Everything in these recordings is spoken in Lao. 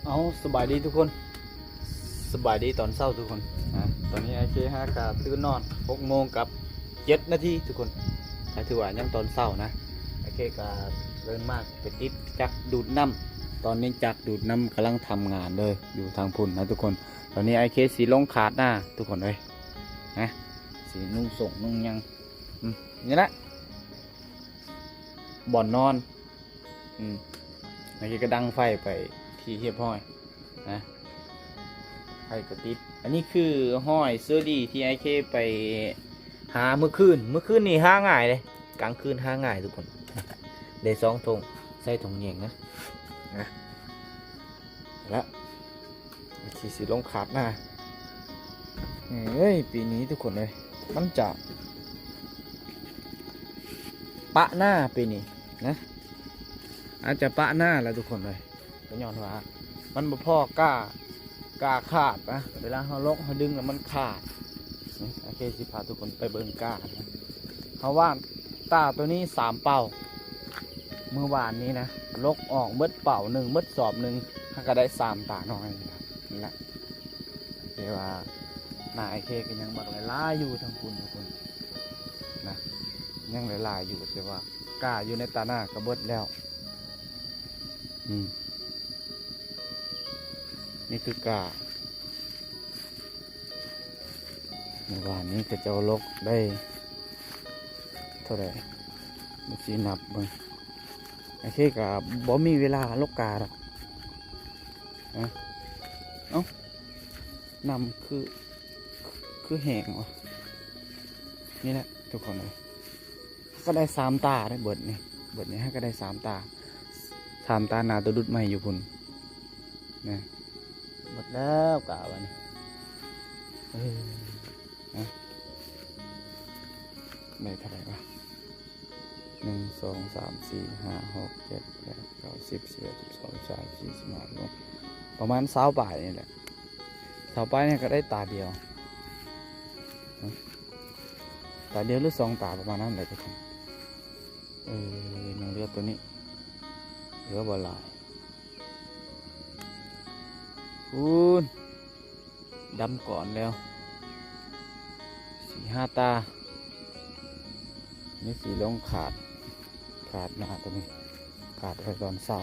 ເອົາ ສະບາຍດີທຸກຄົນ ສະບາຍດີຕອນເຊົ້າທຸກຄົນນະ. ຕອນນີ້ອ້າຍເຄຫາກະຕື່ນນອນ ຫົກໂມງກັບເຈັດນາທີທຸກຄົນ ກະຖືວ່າຍັງຕອນເຊົ້ານະ. ອ້າຍເຄກະເດີນມາໄປຕິດຈັກດູດນ້ຳ ຕອນນີ້ຈັກດູດນ້ຳກຳລັງທຳງານເດີ ຢູ່ທາງພຸ້ນນະທຸກຄົນ. ຕອນນີ້ອ້າຍເຄຊິລົງຄາດນາທຸກຄົນເອີຍນະ ຊິນຸ່ງສົ້ງນຸ່ງຫຍັງ ອືມ ນີ້ລະ ບ່ອນນອນ. ອືມ ອັນນີ້ກໍດັງໄຟໄປທີ່ຮຽບຮ້ອຍນະ ໄຟກໍຕິດ. ອັນນີ້ຄືຮອຍເຊີດີທີ່ອ້າຍເຄໄປຫາມື້ຄືນ ມື້ຄືນນີ້ຫາງ່າຍເດ້ ກາງຄືນຫາງ່າຍທຸກຄົນ. ໄດ້ສອງຖົງ ໃສ່ຖົງແຍງນະ ນະ ລະ ທີ່ຊິລົງຄາດນາ. ເອີຍ ປີນີ້ທຸກຄົນເອີຍ ມັນຈະປະນາປີນີ້ນະ ອາດຈະປະນາລະທຸກຄົນເອີຍ ກໍຍ້ອນວ່າມັນບໍ່ພໍກ້າ ກ້າຂາດນະ ເວລາເຮົາລົກເຮົາດຶງແລ້ວມັນຂາດ. ໂອເຄ ຊິພາທຸກຄົນໄປເບິ່ງກ້ານະ. ເຮົາຫວ່ານຕາໂຕນີ້ສາມເປົາ ມື້ວານນີ້ນະ ລົກອອກເບິດເປົາໜຶ່ງ ເບິດສອບໜຶ່ງ ເຮົາກໍໄດ້ສາມຕານ້ອຍນີ້ນະ. ແຕ່ວ່ານາອ້າຍເຄກໍຍັງບັກຫຼາຍໆຢູ່ທາງພຸ້ນ ທາງພຸ້ນນະ ຍັງຫຼາຍໆຢູ່ ແຕ່ວ່າກ້າຢູ່ໃນຕາໜ້າກໍເບິດແລ້ວ. ອືມ ນີ້ຄືກ້າ ມື້ວານນີ້ເຂົາເຈົ້າລົກໄດ້ເທົ່າໃດ ຊິນັບເບິ່ງ. ໂອເຄ ກໍບໍ່ມີເວລາລົກກ້າດອກ. ເອົ້າ ນ້ຳຄື ຄືແຫ້ງວະ. ນີ້ແຫຼະທຸກຄົນເອີຍ ເຮົາກໍໄດ້ສາມຕາເດ້ ເບິດນີ້ ເບິດນີ້ເຮົາກໍໄດ້ສາມຕາ ສາມຕາ. ໜ້າໂຕດຸດໃໝ່ຢູ່ພຸ້ນນະ ເບິດແລ້ວກະວ່ານີ້. ເອີ ນະ ໄດ້ເທົ່າໃດວະ? ໜຶ່ງ ສອງ ສາມ ສີ່ ຫ້າ ຫົກ ເຈັດ ແປດ ເກົ້າ ສິບ ສິບເອັດ ສິບສອງ ສິບສາມ ສິບສີ່ ສິບຫ້າ ປະມານຊາວປາຍນີ້ແຫຼະ. ຊາວປາຍນີ້ກໍໄດ້ຕາດຽວ ຕາດຽວ ຫຼື ສອງຕາປະມານນັ້ນແຫຼະທຸກຄົນ. ເອີ ຍັງເຫຼືອໂຕນີ້ ເຫຼືອບໍ່ຫຼາຍ. ພຸ້ນ ດຳກ່ອນແລ້ວ ສີ່ຫ້າຕາ. ນີ້ຊິລົງຂາດ ຂາດໜ້າໂຕນີ້ ຂາດໄວ້ຕອນເຊົ້າ.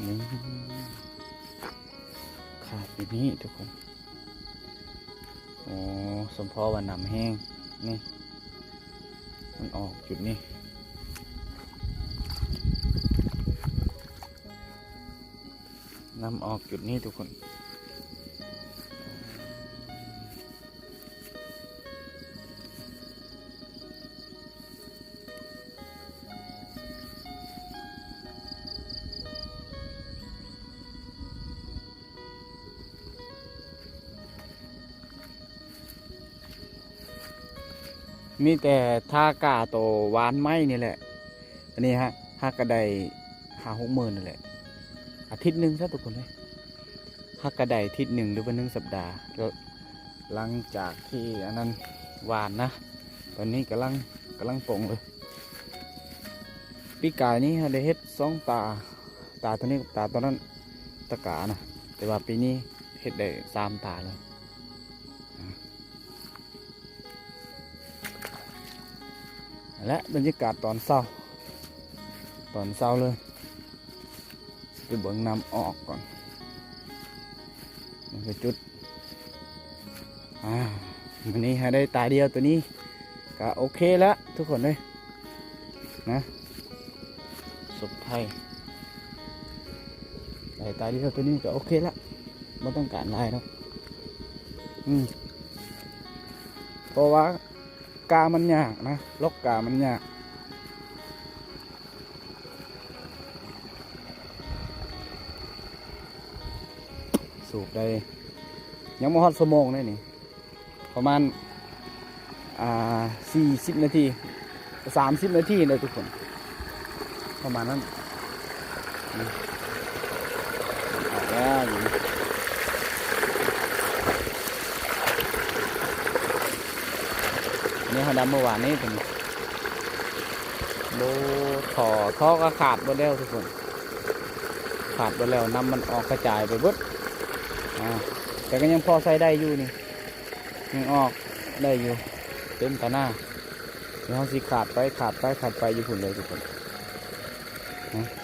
ນີ້ ຂາດຢູ່ນີ້ທຸກຄົນ. ໂອ້ ສົມພໍວ່ານ້ຳແຫ້ງ ນີ້ ມັນອອກຈຸດນີ້ ນ້ຳອອກຈຸດນີ້ທຸກຄົນ. ມີແຕ່ຖ້າກ້າໂຕຫວ່ານໃໝ່ນີ້ແຫຼະ. ອັນນີ້ຫາກ ຫາກະໄດ້ຫ້າຫົກໝື່ນນີ້ແຫຼະ ອາທິດໜຶ່ງຊະທຸກຄົນເອີຍ. ຫາກະໄດ້ທິດໜຶ່ງ ຫຼືວ່າໜຶ່ງສັບດາ ຫຼັງຈາກທີ່ອັນນັ້ນຫວ່ານນະ. ຕອນນີ້ກຳລັງ ກຳລັງປົ່ງເລີຍ. ປີກາຍນີ້ເຮົາໄດ້ເຮັດສອງຕາ ຕາໂຕນີ້ກັບຕາໂຕນັ້ນ ຕະການະ ແຕ່ວ່າປີນີ້ເຮັດໄດ້ສາມຕາເລີຍ. ແລະ ບັນຍາກາດຕອນເຊົ້າ ຕອນເຊົ້າເລີຍ. ໄປເບິ່ງນ້ຳອອກກ່ອນ ມັນກໍຈຸດ ອ່າ ມື້ນີ້ຫາໄດ້ຕາດຽວໂຕນີ້ ກໍໂອເຄລະທຸກຄົນເອີຍນະ. ສົບໄພ ໄດ້ຕາດຽວໂຕນີ້ກໍໂອເຄລະ ບໍ່ຕ້ອງການຫຼາຍດອກ. ອືມ ເພາະວ່າກ້າມັນຍາກນະ ລັອກກ້າມັນຍາກ. ສູບໄດ້ ຍັງບໍ່ຮອດຊົ່ວໂມງເດ້ນີ້ ປະມານ ອ່າ ສີ່ສິບນາທີ ສາມສິບນາທີເດ້ທຸກຄົນ ປະມານນັ້ນ. ອອກແລ້ວຢູ່ນີ້ ອັນນີ້ເຮົາດຳເມື່ອວານນີ້ ຕົວນີ້ ໂອ້ ທໍ່ ທໍ່ກໍຂາດເບິດແລ້ວທຸກຄົນ ຂາດເບິດແລ້ວ ນ້ຳມັນອອກກະຈາຍໄປເບິດ ອາ ແຕ່ກໍຍັງພໍໃຊ້ໄດ້ຢູ່ນີ້ ຍັງອອກໄດ້ຢູ່ ເຕັມຕາໜ້າ ດຽວເຮົາຊິຂາດໄປ ຂາດໄປ ຂາດໄປຢູ່ພຸ້ນເລີຍທຸກຄົນ ນະ.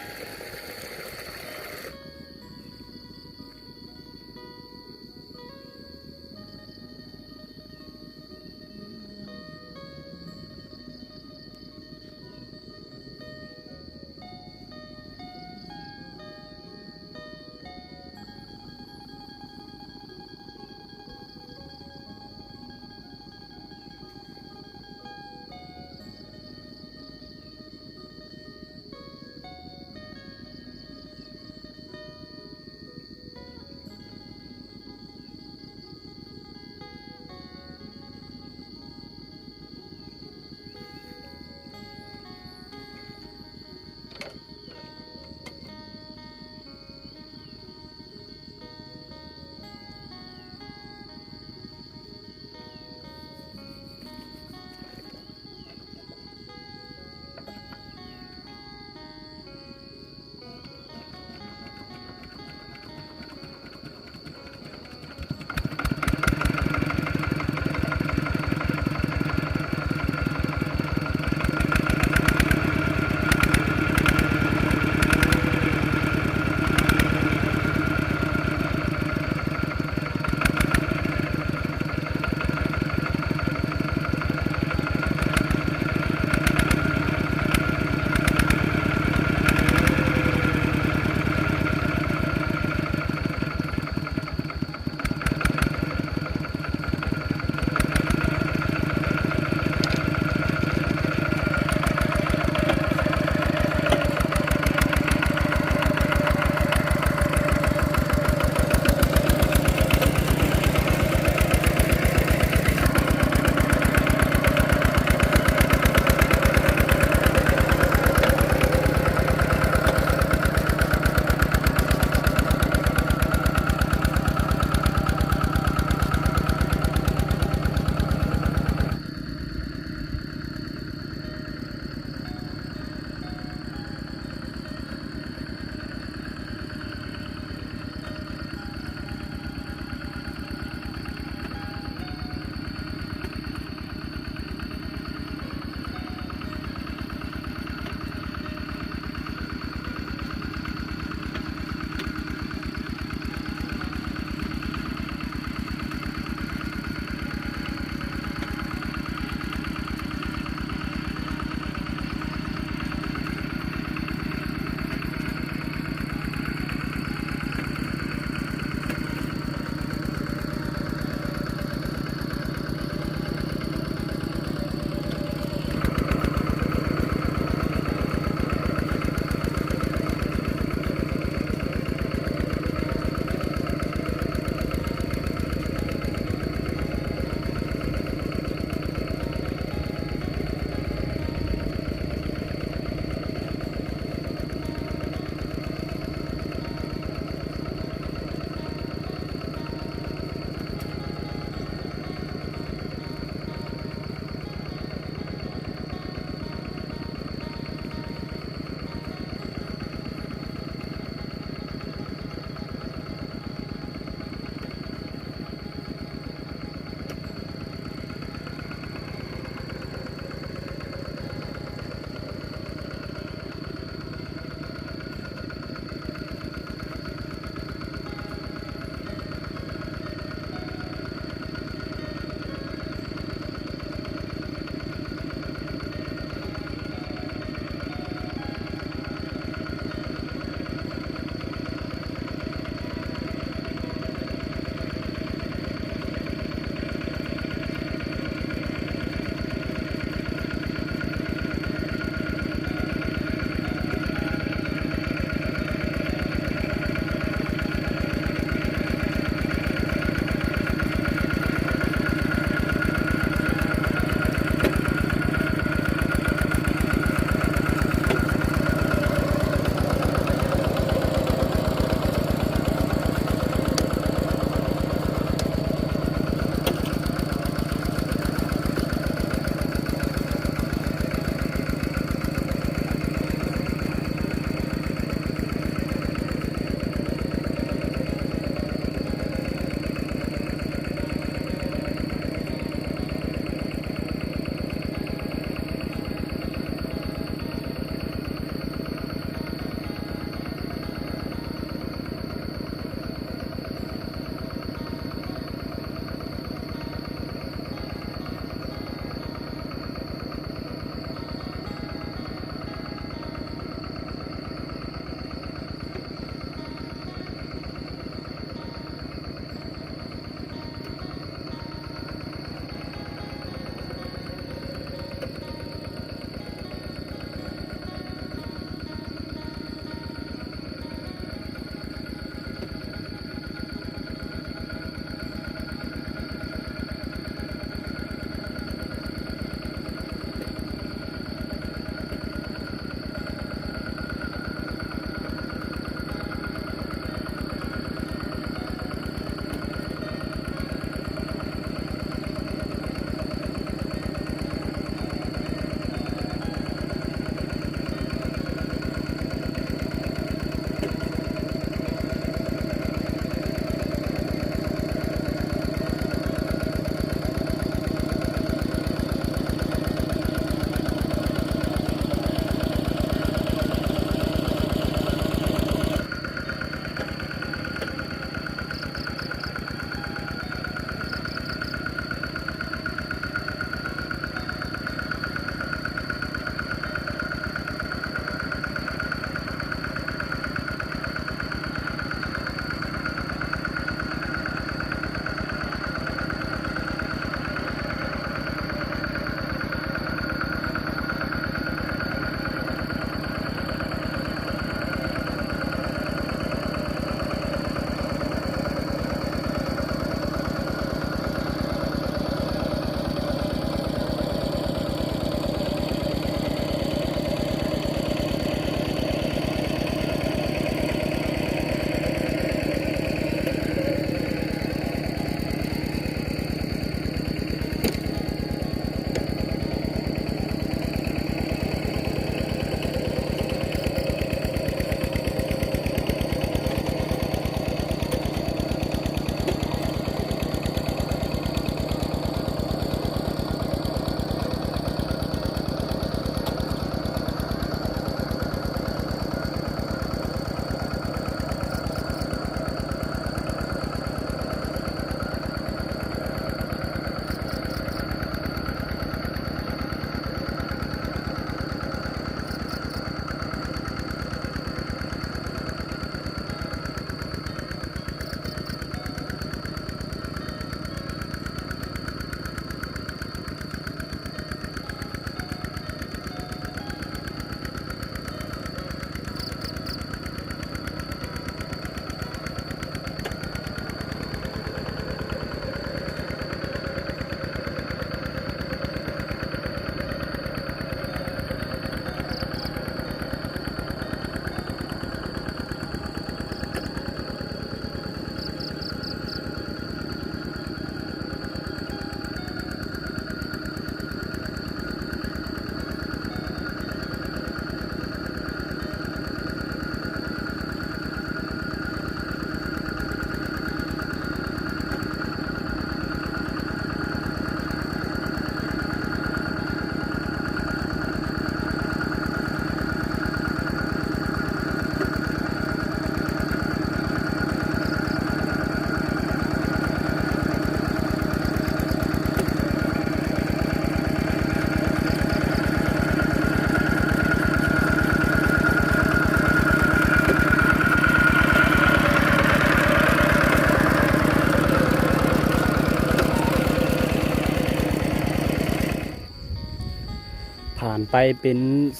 ໄປເປັນ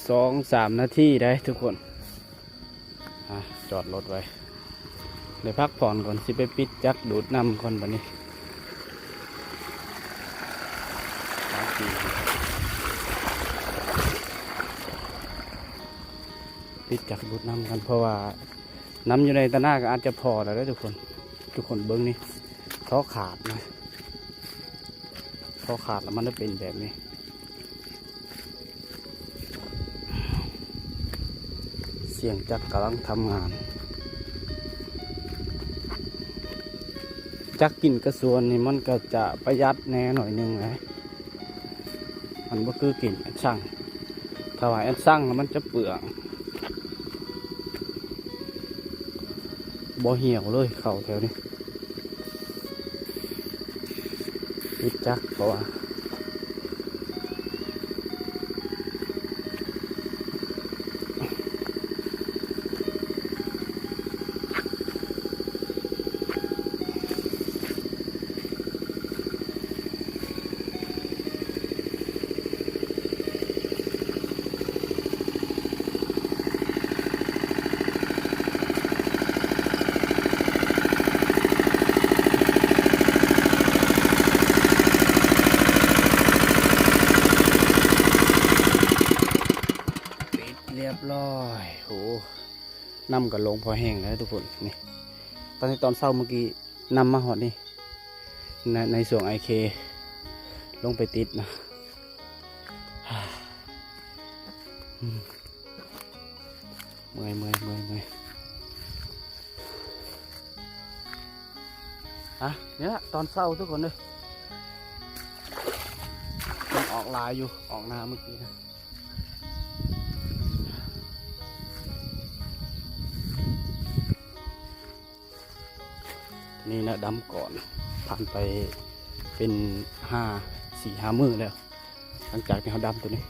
ສອງສາມນາທີໄດ໋ທຸກຄົນ. ອ່ະ ຈອດລົດໄວ້ ໄດ້ພັກຜ່ອນກ່ອນ ຊິໄປປິດຈັກດູດນ້ຳກ່ອນບາດນີ້. ປິດຈັກດູດນ້ຳກ່ອນ ເພາະວ່ານ້ຳຢູ່ໃນຕາໜ້າກໍອາດຈະພໍແລ້ວເດີທຸກຄົນ. ທຸກຄົນເບິ່ງນີ້ ທໍ່ຂາດນະ ທໍ່ຂາດແລ້ວມັນຈະເປັນແບບນີ້. ສຽງຈັກກຳລັງທຳງານ. ຈັກກິນກະຊວນນີ້ມັນກໍຈະປະຢັດແດ່ໜ້ອຍໜຶ່ງນະ ມັນບໍ່ຄືກິນແອັດຊັງ. ຖ້າວ່າແອັດຊັງແລ້ວມັນຈະເປືອງ. ບໍ່ຫ່ຽວເລີຍເຂົ້າແຖວນີ້ ປິດຈັກເພາະວ່າ ປິດລຽບລ້ອຍ. ໂອ້ ນ້ຳກໍລົງພໍແຮງແລ້ວທຸກຄົນ. ນີ້ ຕອນນີ້ຕອນເຊົ້າມື້ກີ້ ນ້ຳມາຮອດນີ້ ໃນ ໃນຊ່ວງໄອເຄລົງໄປຕິດນະ. ເມື່ອຍ ເມື່ອຍ ເມື່ອຍ ເມື່ອຍ. ອ່ະ ນີ້ລະຕອນເຊົ້າທຸກຄົນເດີ ມັນອອກຫຼາຍຢູ່ ອອກໜ້າມື້ກີ້ນະ. ນີ້ນະ ດຳກ່ອນ ຜ່ານໄປເປັນຫ້າ ສີ່ຫ້າມື້ແລ້ວ ຫຼັງຈາກທີ່ເຮົາດຳໂຕນີ້.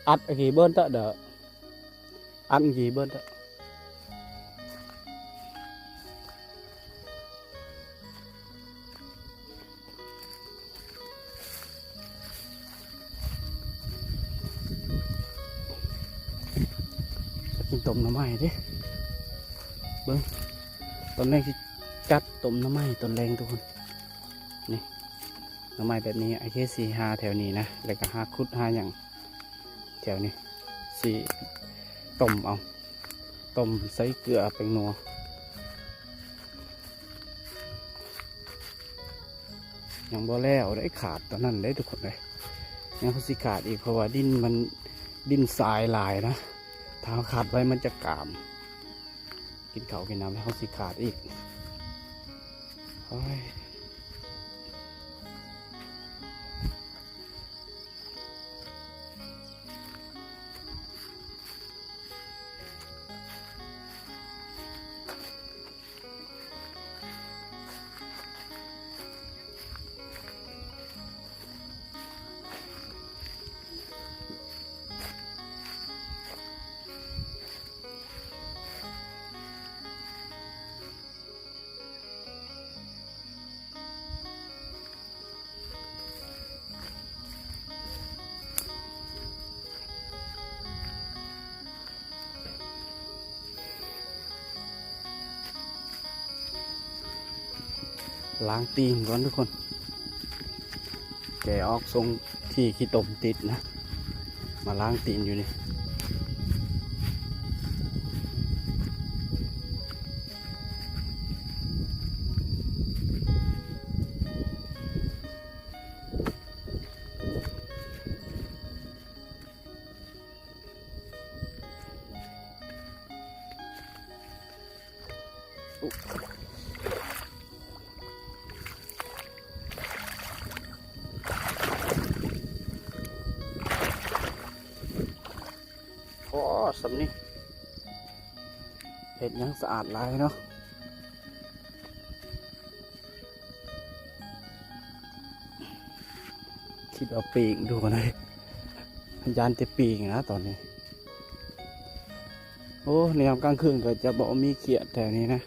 ອັດອັນກີເບີນຕະເດີ ອັດອັນກີເບີນຕະ. ກິນຕົ້ມໜໍ່ໄມ້ເດ້ ເບິ່ງ ຕອນແລງຊິຈັດຕົ້ມໜໍ່ໄມ້ຕອນແລງທຸກຄົນ. ນີ້ ໜໍ່ໄມ້ແບບນີ້ ໄອເຄຊິຫາແຖວນີ້ນະ ແລ້ວກໍຫາຂຸດຫາຫຍັງແຖວນີ້ ຊິຕົ້ມເອົາ ຕົ້ມໃສ່ເກືອແປ້ງນົວ. ຍັງບໍ່ແລ້ວເດ້ ຂາດຕອນນັ້ນເດ້ທຸກຄົນເດ້. ຍັງຊິຂາດອີກ ເພາະວ່າດິນມັນ ດິນຊາຍຫຼາຍນະ ຖ້າເຮົາຂັດໄວ້ມັນຈະກາມ. ກິນເຂົ້າກິນນ້ຳແລ້ວເຮົາຊິຂາດອີກ. ໂອ້ຍ. ລ້າງຕີນກ່ອນທຸກຄົນ ແກະອອກ ສົ່ງທີ່ຂີ້ຕົມຕິດນະ ມາລ້າງຕີນຢູ່ນີ້. ພໍສ່ຳນີ້ ເຮັດຫຍັງສະອາດຫຼາຍເນາະ. ຄິດວ່າປີງ ທຸກຄົນເອີຍ ຢ້ານແຕ່ປີງນະຕອນນີ້. ໂອ້ ໃນຍາມກາງຄືນກໍຈະບໍ່ມີຂຽດແຖວນີ້ນະ.